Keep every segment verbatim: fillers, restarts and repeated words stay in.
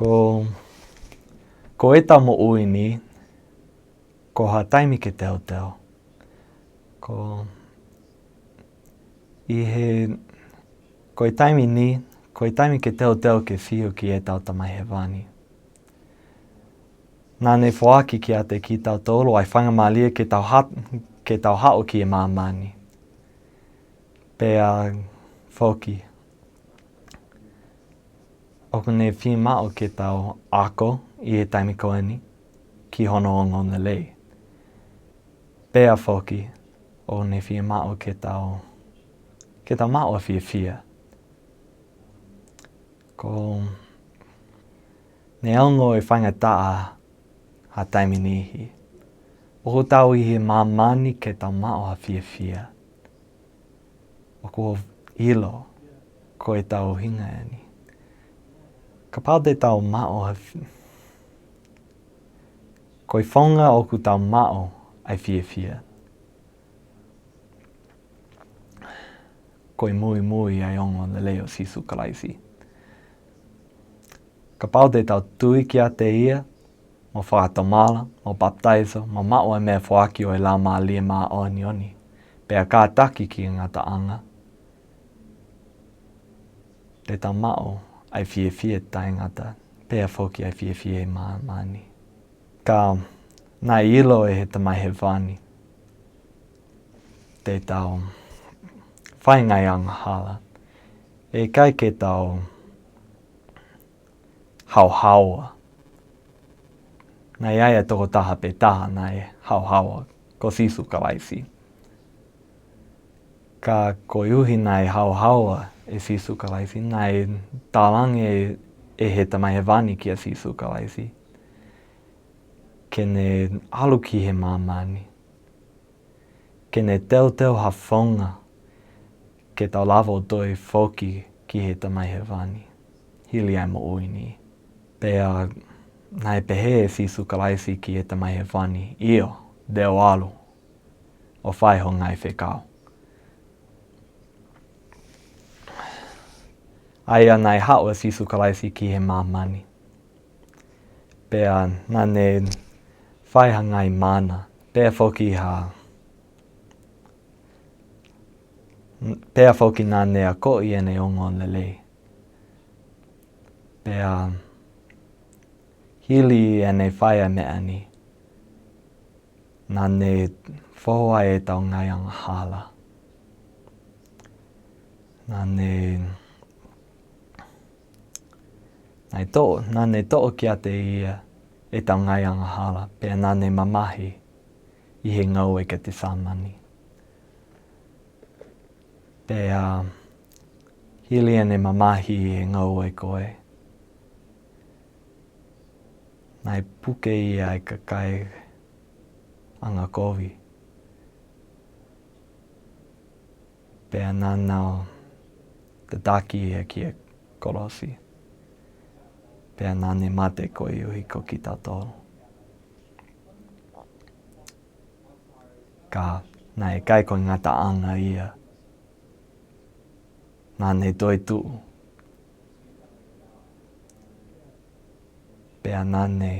Ko, ko ʻetau moʻui ni, ko ha taimi ke teuteu. Ko ʻi he, ko e taimi ni, ko e taimi ke teuteu ke fiu ki heʻetau Tamai Hēvani. Naʻa ne foaki kiate kitautolu ʻa e faingamālie ke tau ha-, ke tau haʻu ki he māmani. Pea foki, ʻoku ne fiemaʻu ke tau ako ʻi he taimi ko eni ki hono ongoongolelei. Pea foki, ʻoku ne fiemaʻu ke tau, ke tau maʻu ʻa e fiefia. Ko e neongo e faingataʻa ha taimi niʻihi, ʻoku tau ʻi he māmani ke tau maʻu ʻa e fiefia. ʻOku ou ʻilo ko ʻetau ʻuhinga eni. Kapau te tau maʻu ʻa e fi-, ko e founga ʻoku tau maʻu ʻa e fiefia, ko e muimui ʻa e ongoongolelei ʻo Sīsū Kalaisi. Kapau te tau tui kiate ia, mo fakatomala, mo papitaiso, mo maʻu ʻa e meʻafoaki ʻo e Laumālie Māʻoniʻoni, pea kātaki ki he ngataʻanga, te tau maʻu ʻa e fiefia taʻengata, pea foki ʻa e fiefia ʻi māmani. Ka naʻe ʻilo ʻe he Tamai Hēvani te tau fai ngaahi angahala, ʻe ʻikai ke tau haohaoa. Naʻe ʻi ai ʻa e tokotaha pē taha naʻe haohaoa, ko Sīsū Kalaisi. Ka koeʻuhi naʻe haohaoa ʻe Sīsū Kalaisi, naʻe talaange ʻe he Tamai Hēvani kia Sīsū Kalaisi ke ne ʻalu ki he māmani, ke ne teuteu ha founga ke tau lava ʻo toe foki ki he Tamai Hēvani hili ʻa e moʻui ni. Pea naʻe pehē ʻe Sīsū Kalaisi ki he Tamai Hēvani, ʻio, te u ʻalu ʻo fai hoʻo ngaahi fekau. ʻA ia naʻe haʻu ʻa Sīsū Kalaisi ki he māmani, pea naʻa ne fai ha ngaahi mana, pea foki ha, pea foki naʻa ne akoʻi ʻene ongoongolelei. Pea hili ʻene fai ʻa e meʻa ni, naʻa ne foua ʻetau ngaahi angahala. Naʻa ne, naʻe toʻo, naʻa ne toʻo kiate ia ʻetau ngaahi angahala, pea naʻa ne mamahi ʻi he ngoue Ketisemani. Pea hili ʻene mamahi ʻi he ngoue ko ē, naʻe puke ia ʻe he kakai angakovi, pea naʻa nau tataki ia ki he kolosi, pea naʻa ne mate koeʻuhi ko kitautolu. Ka naʻe ʻikai ko e ngataʻanga ia, naʻa ne toetuʻu, pea naʻa ne,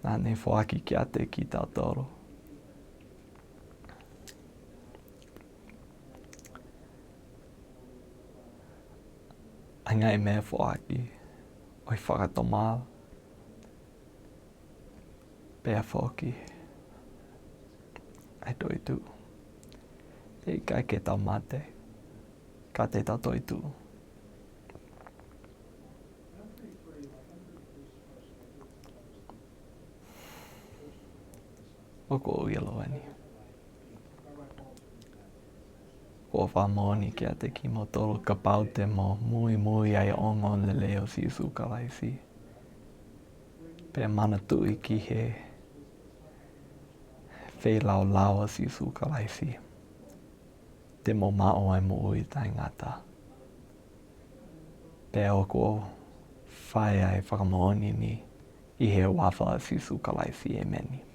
naʻa ne foaki kiate kitautolu ʻa e ngaahi meʻafoaki ʻo e fakatomala, pea foki ʻa e toetuʻu. ʻE ʻikai ke tau mate, ka te tau toetuʻu. ʻOku ou ʻilo eni. ʻOku ou fakamoʻoni kiate kimoutolu, kapau te mou muimui ʻa e ongoongolelei ʻo Sīsū Kalaisi, pea manatuʻi ki he feilaulau ʻo Sīsū Kalaisi, te mou maʻu ʻa e moʻui taʻengata. Pea ʻoku ou fai ʻa e fakamoʻoni ni ʻi he huafa ʻo Sīsū Kalaisi, ʻēmeni.